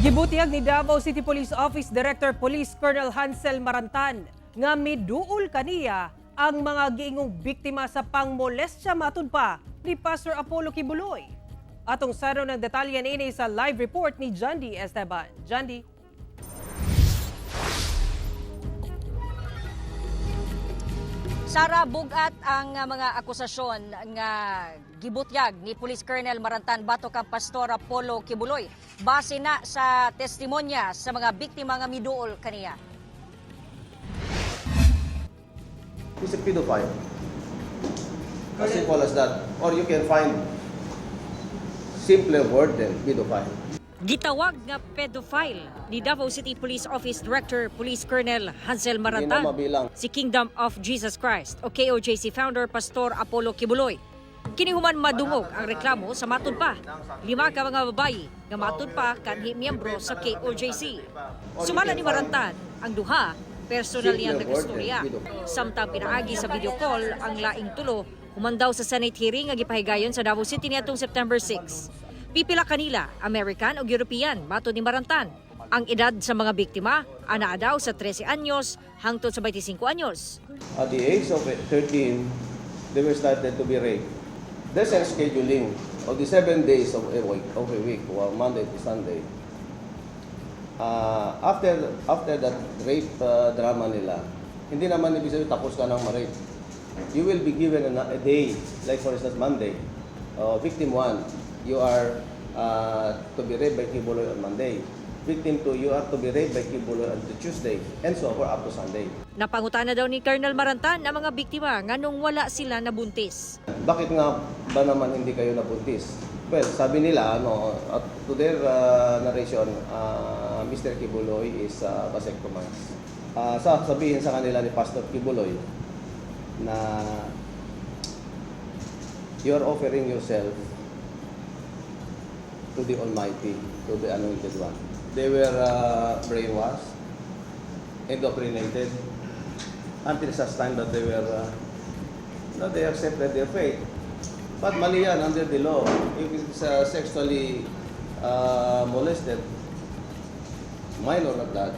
Gibutyag ni Davao City Police Office Director Police Colonel Hansel Marantan nga miduol kaniya ang mga giingong biktima sa pangmolestya matud pa ni Pastor Apollo Quiboloy. Atong saron ng detalye niini sa live report ni Jandy Esteban. Jandy. Sara, bugat ang mga akusasyon nga gibutyag ni Police Colonel Marantan batok kang Pastor Apollo Quiboloy. Base na sa testimonya sa mga biktima nga miduol kaniya. He's a pedophile. As simple as that. Or you can find simpler word than pedophile. Gitawag nga pedophile ni Davao City Police Office Director Police Colonel Hansel Hindi na Marantan mabilang. Si Kingdom of Jesus Christ o KOJC founder Pastor Apollo Quiboloy. Kini human madungog ang reklamo sa matud pa lima ka mga babayi nga matud pa kanhi miyembro sa KOJC. Sumala ni Marantan, ang duha personal niyang nag-istorya. Samtang pinaagi sa video call ang laing tulo human daw sa Senate hearing nga gipahigayon sa Davao City niadtong September 6. Pipila kanila, American o European, matod ni Marantan. Ang edad sa mga biktima, anaa daw sa 13 anyos hangtod sa 25 anyos. At the age of 13, they were started to be raped. There's a scheduling of the 7 days of a week, well, Monday to Sunday. After that rape drama nila, hindi naman ibig sabihin tapos ka ng ma-rape. You will be given a day, like for instance Monday. Victim 1, you are to be raped by Quiboloy on Monday. Victim 2, you are to be raped by Quiboloy on Tuesday, and so forth up to Sunday. Napangutana daw ni Colonel Marantan ang mga biktima nganong wala sila nabuntis. Bakit nga ba naman hindi kayo nabuntis? Well, sabi nila, ano, at to their narration, Mr. Quiboloy is vasectomized. Sabihin sa kanila ni Pastor Quiboloy na you are offering yourself to the Almighty, to the Anointed One. They were brainwashed, indoctrinated, until such time that they were no, they accepted their fate. But mali yan under the law. If it's sexually molested, minor at that,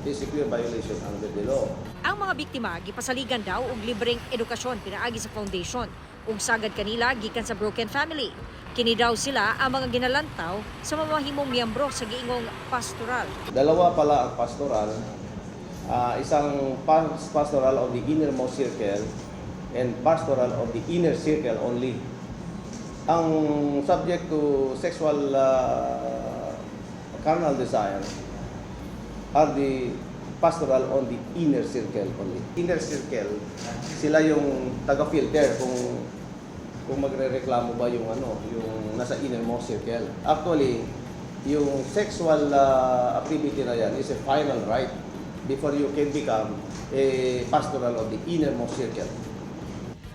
is a clear violation under the law. Ang mga biktima gipasaligan daw og libreng edukasyon pinaagi sa foundation ug sagad kanila gikan sa broken family. Kini daw sila ang mga ginalantaw sa mamahimong miyembro sa giingong pastoral. Dalawa pala ang pastoral. Isang pastoral of the innermost circle and pastoral of the inner circle only. Ang subject to sexual carnal desire are the pastoral on the inner circle only. Inner circle, sila yung taga-filter kung magrereklamo ba yung ano, yung nasa innermost circle. Actually, yung sexual activity na yan is a final right before you can become a pastoral of the innermost circle.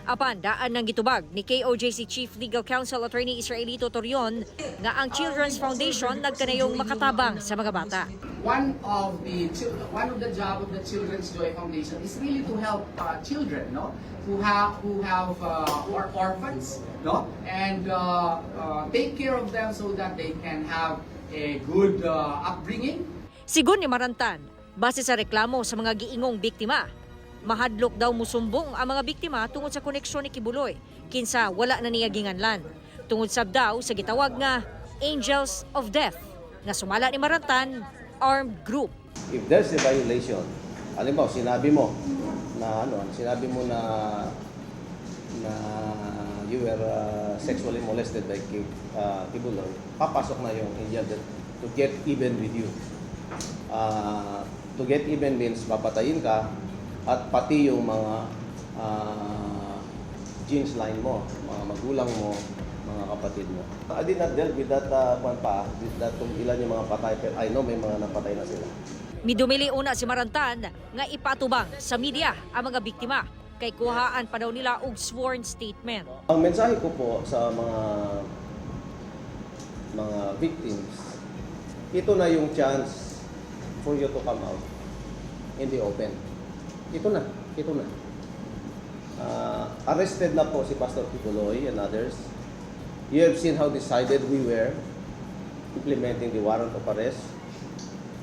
Apan daan nang gitubag ni KOJC Chief Legal Counsel Attorney Israelito Torreon nga ang Children's Foundation nagkanayong makatabang sa mga bata. One of the job of the Children's Joy Foundation is really to help children, no, who are orphans, no, and take care of them so that they can have a good upbringing. Sigon ni Marantan, base sa reklamo sa mga giingong biktima, mahadlok daw musumbong ang mga biktima tungod sa koneksyon ni Quiboloy, kinsa wala na niya ginganlan. Tungod sab daw sa gitawag nga Angels of Death, nga sumala ni Marantan, armed group. If there's a violation, halimbawa sinabi mo na ano, sinabi mo na na you were sexually molested by Quiboloy, papasok na yung angel to get even with you. To get even means papatayin ka at pati yung mga genes line mo, mga magulang mo, mga kapatid mo. I did not deal with that kwan pa, with that kung ilan yung mga patay, pero I know may mga napatay na sila. Midumili una si Marantan nga ipatubang sa media ang mga biktima kay kuhaan pa daw nila og sworn statement. Ang mensahe ko po sa mga victims, ito na yung chance for you to come out in the open. Ito na, ito na. Arrested na po si Pastor Quiboloy and others. You have seen how decided we were implementing the warrant of arrest.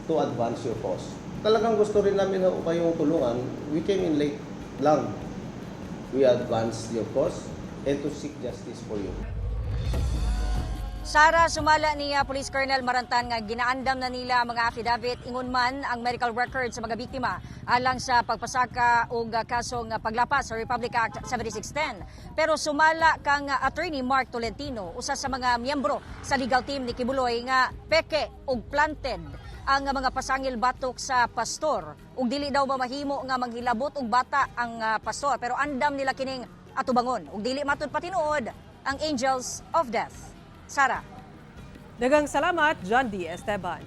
to advance your cause. Talagang gusto rin namin ho kayong tulungan. We came in late lang. We advance your cause and to seek justice for you. Sara, sumala ni Police Colonel Marantan nga ginaandam na nila ang mga affidavit ingon man ang medical record sa mga biktima alang sa pagpasaka og kasong paglapas sa Republic Act 7610. Pero sumala kang Attorney Mark Tolentino, usa sa mga miyembro sa legal team ni Quiboloy, nga peke og planted ang mga pasangil batok sa pastor ug dili daw mamahimo nga manghilabot og bata ang pastor, pero andam nila kining atubangon ug dili matud patinuod ang Angels of Death. Sara. Daghang salamat, John D. Esteban.